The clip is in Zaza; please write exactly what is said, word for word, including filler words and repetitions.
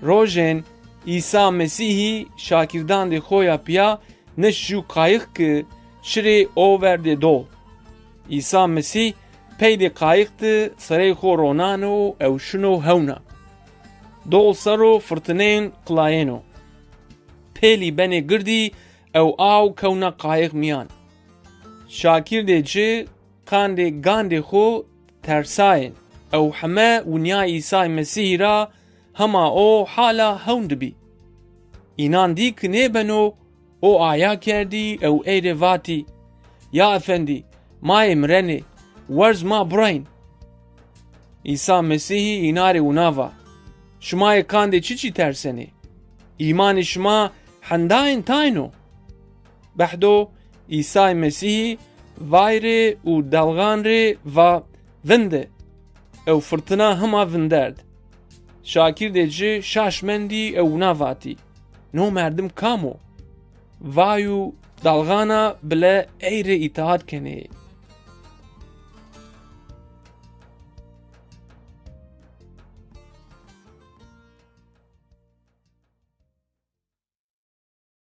Rojên Îsa Mesîhî şakîrdandê xo ya pîya nişt jû qayix ki şirê o verdê dol. Îsa Mesîh peydê qayix di serey xo ronano ew şino hewna. Dol ser o firtineyên qilayêno. Pêlî benê girdî ew aw kewna qayix mîyan. Şakîrdê ci qandê gandê xo tersayên ew heme winya Îsay Mesîhî ra, hema o hala hewn di bî. Înan dî ki nêbeno, o aya kerdî ew ey rê vatî, "Ya Efendî, ma yê mirenê, werz ma burayn." Îsa Mesîhî îna rê wina va, "Şima yê qandê çiçî tersenê? Îmanê şima hendayên tayn o?" Behdo Îsay Mesîhî vay rê û dalxan rê va, "Vinde!" Ew firtina hima vinderd. Şakîrdê ci şaş mendî ew wina vatî, "No merdim kam o? Vay û dalxana bile ey rê îtaat kenê."